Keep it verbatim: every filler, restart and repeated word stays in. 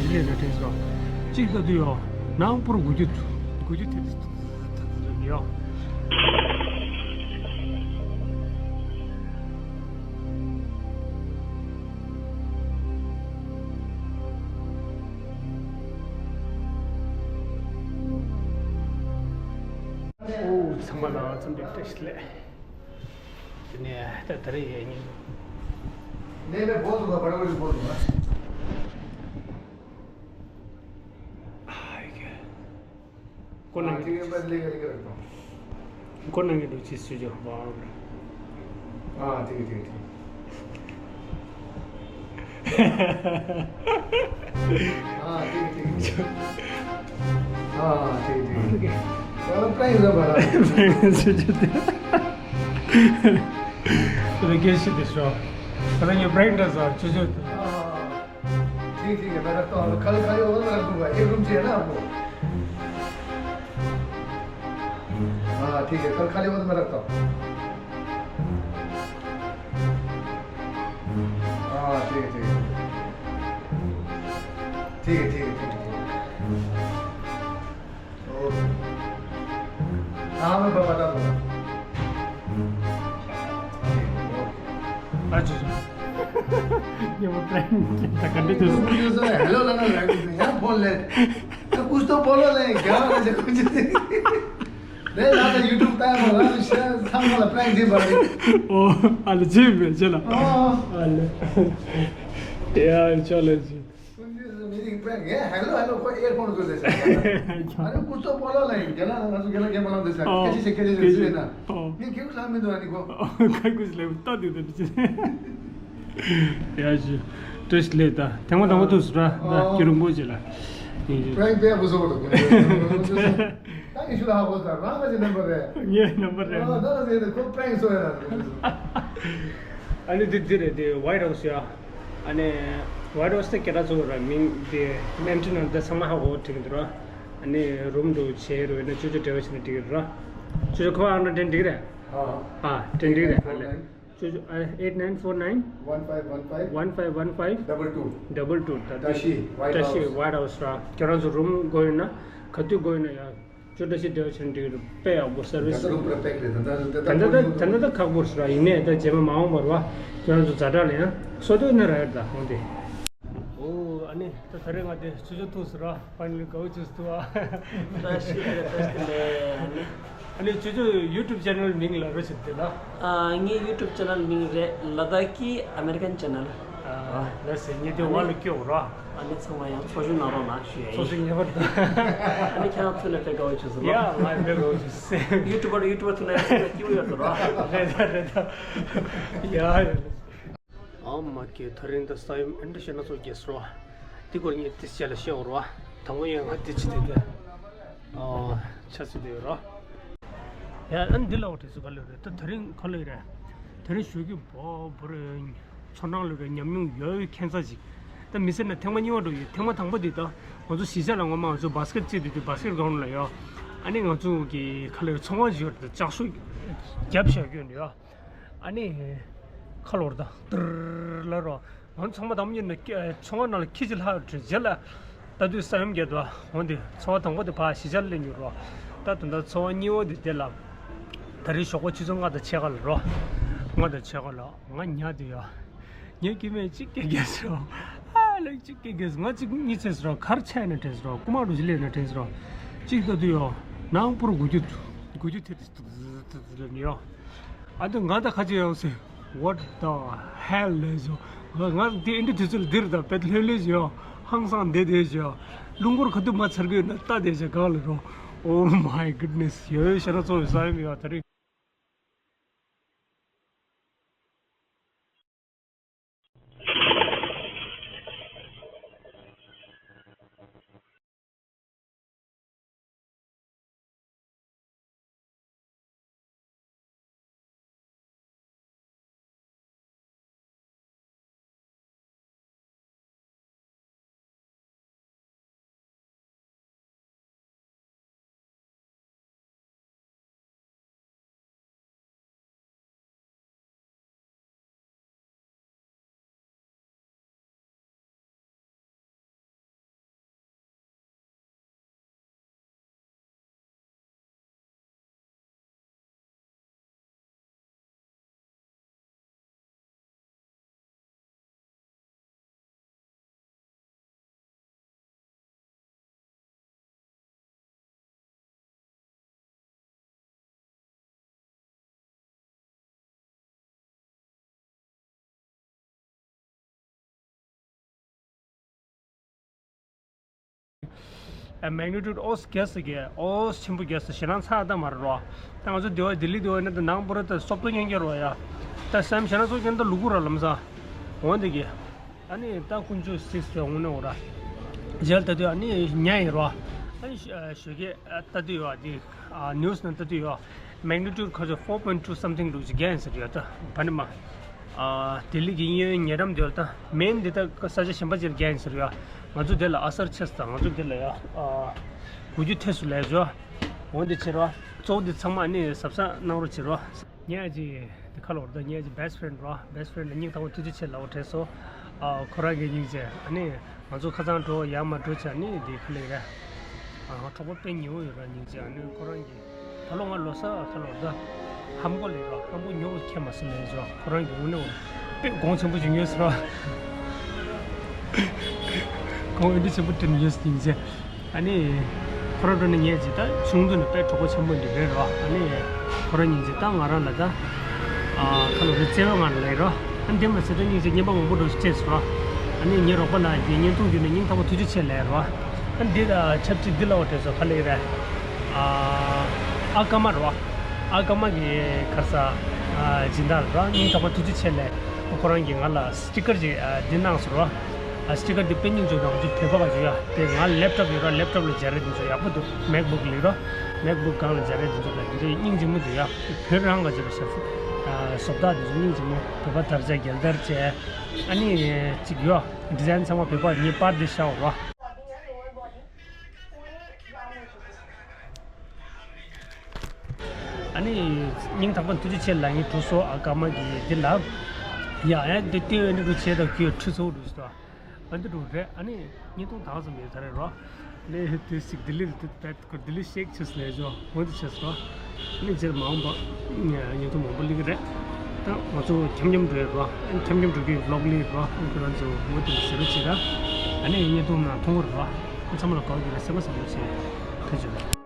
ལས་ན་དྲན་སོང་། གཅིག་ལྟ་དུས་ཡོ། ནང་པོར་དགུ་རྒྱུ། དགུ་རྒྱུ་དེ་ཡོ། ཨོ་ཚང་མ་ལ་འཚམས་འདྲི་བཀྲ་ཤིས་བདེ་ལེགས། དེ་ནས་ད་ད་རེས་ཡས་ཉིན། नहीं, मैं बोल दूंगा, बड़े बड़े बोल दूंगा। हाँ, ठीक है। कौन हाँ, है? ठीक है, मैं लेकर, लेकर रखता हूँ। कौन है? हाँ, ठीक है, ठीक है, ठीक है। हाँ, ठीक है, ठीक है। हाँ, ठीक है, ठीक है। चलो, prank जब बना। तो कैसे दिस रहा? पता नहीं, prank था सर, चुजो। हाँ, ठीक, ठीक है, मैं रखता हूँ। कल खाली होगा, मैं रख दूंगा। एक रूम चाहिए ना आपको? हाँ, ठीक है, कल खाली होगा तो मैं रखता हूँ। हाँ, ठीक है, ठीक है। ठीक है, ठीक है, ठीक है, ठीक है। ओके। हाँ, मैं ब-, बता दूंगा। ठीक है, ओके। अच्छा, अच्छा। ये वो prank था, कंडे तो मुझे उसने हेलो लगा, लगा, यार, बोल ले। तो कुछ तो बोलो नहीं, क्या हो रहा है, कुछ नहीं। 내 나도 유튜브 따야 몰라. 참 몰라. 프랑스 말이. 어, 알지, 제가. 어. 알래. 야, 잘 알지. 미리 프랑스. 예, 헬로 헬로 거 에어컨 거 됐어. 아니, 무슨 몰라. 내가 나서 그냥 게 말하면 됐어. 어. 같이 제 같이 그지. 됐어. 어. 이게 기억 사람도 아니고. 어, 가고 있으려고 또 되는데. ཡ་ཞུ། བཀྲ་ཤིས་བདེ་ལེགས། ད་ཐེངས་མ་དང་པོ་ཐུག་སོང་ར། ད་ཨ། རྒྱུན་རིང་པོ་ཞིག་ལ། ཡིན་ཞུ། prank་པས་བུ་བཟོ་བར་འདུག་ད་ཡིན་ཞུ་ལ་ཧ་གོ་ད་རང་ག་ཅི་རྣམ་པ་རེད། ངའི་རྣམ་པ་རེད། ཨ། ད་ལ་ཟེར་ནས་ཁོ་prank་བཟོ་ཡ་ལ། ཨ་ནི་འདི་འདི་རེད། འདི་White House་ཡ། ཨ་ནི་White House་དེ་སྐད་གྲགས་ཚོ་ར། མིང་འདི་empty་ནང་དེ་ཚང་མ་ཧ་གོ་བྲིས་ཀྱི་འདུག་ར། ཨ་ནི་རུམ་དུ་བྱས་རུ་ཡིན་ན་ཅོ་ཅོ་འབྲེལ་བ་བྱས་ནས་འགྲིག་གི་ར། ཅོ་ཅོ་ཁོ་ཨང་གྲངས་འདྲེན་འགྲིག་རེད། ཨ། ཨ་འདྲེན་འགྲིག་རེད། ཨ་ལེ། ཅོ་ཅོ། ཨ། eight nine four nine one five one five double two double two ད་ཏྲ་ཤི་White House། ཏྲ་ཤི་White House་ར། ཁྱོད་རང་ཚོ་རུམ་དགོས་ཡོད་ན། ག་དུས་དགོས་ཡོད་ན་ཡ། ཅོ་ཏྲ་ཤི་འབྲེལ་བ་བྱེད་འགྲིག་རེད། དཔེ་ཡག་པོ་སར་ཝི་སི། ད་ལྟ་རུམ་པུ་ར་པེག་རེད། ད་ད་ད་ད་ད་ད་ད་ད་ཁག་པོ་ར། ཡིན་ནའི་ད་རྗེས་མ་མ་འོངས་པར་བ། ཁྱོད་རང་ཚོ་ཛ་དྲག་ལ་ཡང་སོ་ཏོ་ན་ར་ཡོད་ད་ཧོང་དེ། ཨོ་ཨ་ནི་ད་ད་རེས་ང་དེ་ཆུ་ཆུ་ཐུག་སོང་ར། ཕའི་ནལ་ལི་དགའ་བོ་བྱས་སོང་ཨ། བཀྲ་ཤིས་བདེ་ལེགས། བཀྲ་ཤིས་བདེ་ལེགས། ཨ་ནི། ཨ་ནི་ཅོ་ཅོ་YouTube channel་མིང་ལབ་རོགས་བྱེད་དེ་ལ། ཨ། ངའི་YouTube channel་མིང་རེད། ལ་དྭགས་ཀྱི་American channel། ཨ། ལགས་སེ། ངས་དེ་ཨ་ནི་བར་ལ་སྐྱོར་རོགས། ཨ་ནི་ཚང་མ་ཡང་ཚོགས་ཞུགས་གནང་རོགས་གནང་ཞུ་ཡ་ཡིན། ཚོགས་ཞུགས་ངེས་པར་དུ། ཨ་ནི་ཁྱེད་རང་ཐུག་ནས་དཔེ་དགའ་བོ་བྱུང་སོང་ལགས། ཡ་ང་དཔེ་དགའ་བོ་བྱུང་སོང་། YouTuber YouTuber་ཐུག་ནས་ཚང་མ་སྐྱིད་པོ་ཡོད་དོ་རོགས། རེད་ད་རེད་ད། ཡ་ཡ། ཨ་མ་ཀེ། ད་རིང་ད་ས་ཡོམ་ཨེ་འདྲ་ཞིག་སྣ་ཚོགས་རྒྱས་སོང་ར། འདི་སྐོར་ངས་ཏིས་ཅ་ལ་བཤད་འོ་ར། དང་པོ་ཡང་ང་འདི་ཅི་དེ་དེ། ཨ། ཆ་ཚིག་དེ་ཡོད་ར། ཡ་ཨ་འདི་ལ་འོ་དེ་ཚོ་ག་ལོས་རེད། ད་ད་རིང་ག་ལོས་རེད། ད་རིང་ཞོགས་ཀྱི་བོ་བོ་རེད། ཚོར་སྣང་ལོས་རེད། ཉམས་མྱོང་ཡོད་ཁྱད་མཚར་ཅིག་ད་མི་ཟེར་ན་ཐེངས་མ་གཉིས་པ་འགྲོ་ཡོད། ཐེངས་མ་དང་པོ་དེ་ད་ང་ཚོ་གཞིས་ཆགས་ལ་ངོ་མ་ང་ཚོ་བཱ་སི་ཀེ་ཊི་རྩེད་དུས་དུས་བཱ་སི་ཀེ་ཊི་གའུན་ཌ་ལ་ཡོད། ཨ་ནི་ང་ཚོ་གི་ག་ལོས་རེད། ཚོང་བ་ཅིག་ཡོད་རེད། ལྕགས་ཤོག་བརྒྱབ་བཞག་གི་ཡོད་རེད་ཡ། ཨ་ནི། ཁ་ལོར་དང་ཏིར་ལ་རོ། ང་ཚང་མ་དམ་ཉིད་ནས་ཚོང་བ་ནང་ལ་ཁྱི་གཅིག་ལྷག་བྲོས་རྗེས་ལ། ལྟ་དུས་ས་ཡོམ་བརྒྱབ་འདུག་འོན་ཏེ་ཚོང་བ་དང་པོ་དེ་ཕར་གཞིས་ཆགས་ལ་སླེབས་མྱོང་རོ། ད་ད་ལྟ་ཚོང་བ་གཉིས་པ་དེ་དེ་ལ། ད་རེས་ཞོགས་པ་ཆུ་ཚོད་ལྔ་དང་ཕྱེད་ཀ་ལ་རོ། ལྔ་དང་ཕྱེད་ཀ་ལ་ང་ཉལ་དུས་ཡ། ངའི་སྐྱེ་དམན་གཅིག་སྐད་རྒྱག་སོང་། ཨ་ལགས་གཅིག་སྐད་རྒྱག་སོང་། ང་གཅིག་གཉིད་སད་སོང་རོ། གར་ཆགས་ན་དྲན་སོང་རོ། རྐུ་མ་འགྲོ་ཅི་ལས་ན་དྲན་སོང་རོ། གཅིག་ལྟ་དུས་ཡ། ནང་པོར་དགུ་རྒྱུ། དགུ་རྒྱུ་དེ་དེ་དེ་དེ་ལ་ནི་ཡ། ཨ་ད་ང་ད་ཁ་ཅིག་ཡོང་སོང་། What the hell ལབ་བྱུང་། ང་ང་དེ་ཨིན་དྲ་དུས་ཚོད་ལ་འདིར་དང་བེད་ལྷོད་ལྷོད་བྱས་ཡོང་། ཧང་སང་བསྡད་བསྡད་བྱས་ཡོང་། རླུང་འཁོར་ག་དུས་མ་ཚར་གི་ཡོད་ན་ལྟ་བསྡད་བྱས་གང་ལ་རུང་། Oh my goodness། ཡོད་ཡོད་བཤད་ན་གཙོ་བོའི་ས་ཡོམ་ཡོད་ད་རེད། ཨ། མེག་ནི་ཊུཌ་ཨོ་རྒྱས་ས་གི་ཨོ་ཆེན་པོ་རྒྱས་ས་ཞེད་སྣང་ཚ་ད་མ་རེད་རོ། ད་ང་ཚོ་འདི་བ་ལྡི་ལི་འདི་བ་ནི་ད་ནང་པོ་ར་ད་སོབ་ཏོ་ཉན་གྱི་རོ་ཡ། ད་སེམས་ཞེད་སྣང་ཚོ་ཀྱན་ད་ལུ་གུ་ར་ལམ་ས། འོ་འདི་གི། ཨ་ནི་ད་ཀུན་ཆུ་སིགས་ལ་འོང་ནས་འོ་ར། ཇལ་ལྟ་དུས་ཨ་ནི་ཉ་ཡིན་རོ། ཨ་ནི་ཞོ་གི་ལྟ་དུས་ཡོད་འདི། ནིའུ་སི་ནང་ལྟ་དུས་ཡོད། མེག་ནི་ཊུཌ་ཁ་ཆོ་four point two something འདུག་ཅིག་རྒྱས་ཡིན་ཟེར་ཡོད་ད་བ་ནི་མ། ལྡི་ལི་གི་གཡས་གཡོན་ཉེ་འགྲམ་དེ་ལ་ད་མེན་འདི་ད་ས་ཆ་གཞན་པ་ཅིག་ལ་རྒྱས་ཡིན་ཟེར་ཡོད། ང་ཚོ་དེ་ལ་ཨ་སར་ཆེ་ས་དང་ང་ཚོ་དེ་ལ་ཡ། གུ་རྒྱུ་ཐེ་སུ་ལས་བཟོ། འོ་འདི་བྱེད་རོགས། གཙོ་བོ་འདི་ཚང་མ་ནི་གཟབ་གཟབ་གནང་རོགས་བྱེད་རོགས། ངས་ཅིག་འདི་ཁ་ལོར་ད་ངས་ཅིག་བེ་སི་ཊི་ཕེ་རེན་ཌི་རོགས། བེ་སི་ཊི་ཕེ་རེན་ཌི་ལ་སྙིང་ཐག་པ་ཐུགས་རྗེ་ཆེ་ལབ་པ་དྲན་སོང་། ཨ། ཁོ་རང་གི་སྙིང་རྗེ། ཨ་ནི་ང་ཚོ་ཁ་སང་འགྲོ་ཡར་མར་འགྲོ་བྱས་ནི་འདི་ཁ་ལེ་རེད། ཨ། གྲོགས་པོ་དཔེ་ཉེ་བོ་ཡོད་ར་སྙིང་རྗེ། ཨ་ནི་ཁོ་རང་གི་ད་ལོ་ང་ལོ་གསར་ཁ་ལོར་ད་ཧམ་གོ་ལེ་རོགས། ཧམ་གོ་ཉོ་བ་ཁྱེད་མ་སུ་མེད་ཟོ། ཁོ་རང་གི་དངོས་གནས་དཔེ་གོང་ཆེན་པོ་ཞིག་ཉོས་སོ་རོགས། གོང་ཨེ་འདྲ་ཆེན་པོ་དྲན་ཡོད་སྙིང་རྗེ། ཨ་ནི་ཁོ་རང་འགྲོ་ནས་ངས་ཅིག་ད་ཆུང་དུས་ནས་དཔེ་གྲོགས་པོ་ཆེན་པོ་འདི་རེད་རོ། ཨ་ནི་ཁོ་རང་སྙིང་རྗེ། ད་ང་རང་ལ་ད་ཨ་ཁ་ལོ་རེ་བརྩེ་བ་ང་ལ་ལེ་རོ། ཨ་འདི་མ་ཟད་ད་སྙིང་རྗེ་ངན་པ་མང་པོ་འགྲོ་ཅེས་རོ། ཨ་ནི་ངའི་རོགས་པ་ལ་འདི་བརྙན་ཐུང་བརྒྱུད་ནས་སྙིང་ཐག་པ་ཐུགས་རྗེ་ཆེ་ལེ་རོ། ཨ་འདི་ད་ཆབས་ཅིག་འདི་ལ་འོ་དྲན་སོ་ཁ་ལེ་རེད། ཨ་ཨ་ཀ་མ་རོ། ཨ་ཀ་མ་གི་ཁར་ས་ཨ་སྦྱིན་བདག་རོ། སྙིང་ཐག་པ་ཐུགས་རྗེ་ཆེ་ལེ། ཁོ་རང་གིས་ང་ལ་སི་ཊི་ཀར་ཅིག་ཨ་འདི་གནང་སོང་རོ། ཨ་སི་ཊི་ཀར་འདི་དཔེ་སྙིང་རྗེ་དང་ཅིག་བོད་པ་ག་ཅིག་ཡ། དེ་ང་ལེབ་ཊོབ་ཡོད་རོ། ལེབ་ཊོབ་ལ་སྦྱར་ཡས་འདི་ཚོ་ཡག་པོ་འདུག་མེག་བུག་ལེགས་རོ། མེག་བུག་སྒང་ལ་སྦྱར་ཡས་འདི་ཚོ་ལ་འདི་འདྲའི་སྙིང་རྗེ་མོ་འདུག་ཡ། བོད་རང་ག་ཅིག་ལ་ཞབས་བཟོ་ཨ་བཟོ་ལྟ་འདི་ཚོ་སྙིང་རྗེ་མོ། བོད་པ་དར་ཆ་རྒྱལ་དར་བྱས། ཨ་ནི་ཅིག་ཡོ། ཌི་ཛའིན་ཚང་མ་བོད་པ་ངའི་པར་འདི་ཤར་རོ། ཨ་ནི་སྙིང་ཐག་པ་ཐུགས་རྗེ་ཆེ་ལབ་ངས་གྲུ་སོ་ཨ་ཀ་མ་གི་འདི་ལ། ཡ་ཡ་འདི་ལྟེ་བའི་ནི་གྲུ་ཆེ་དང་ཁྱོད་ཁྲི་ཚོ་གྲུ་སོ། ཨ་འདི་གྲུ་རེད། ཨ་ནི་བརྙན་ཐུང་དག་ཙམ་ཡོད་ད་རེད་རོ། ལས་དེ་ཞིག་ལྡི་ལི་ལ་དེ་བེད་ཁོ་ལྡི་ལི་ཤེག་ཆེས་ལས་ཇོ་འོ་འདི་ཆེས་རོ། ཨ་ནི་རྗེས་མ་འོངས་པ་བརྙན་ཐུང་མང་པོ་སླེབས་ཀྱི་རེད། ད་ང་ཚོ་འཁྱམ་འཁྱམ་འགྲོ་ཡོད་རོ། ཨ་ནི་འཁྱམ་འཁྱམ་འགྲོ་གི་བི་ལོག་སླེབས་རོ། ཨ་ནི་ཁྱོད་རང་ཚོ་འོ་འདི་ཞེ་པོ་བྱེད་ད། ཨ་ནི་བརྙན་ཐུང་ནང་མཐོང་གི་རེད་རོ། ཨ་ཚང་མ་ལ་གོ་གི་རེད། སེམས་པ་བཟང་པོ་བྱེད། ཐུགས་རྗེ་ཆེ།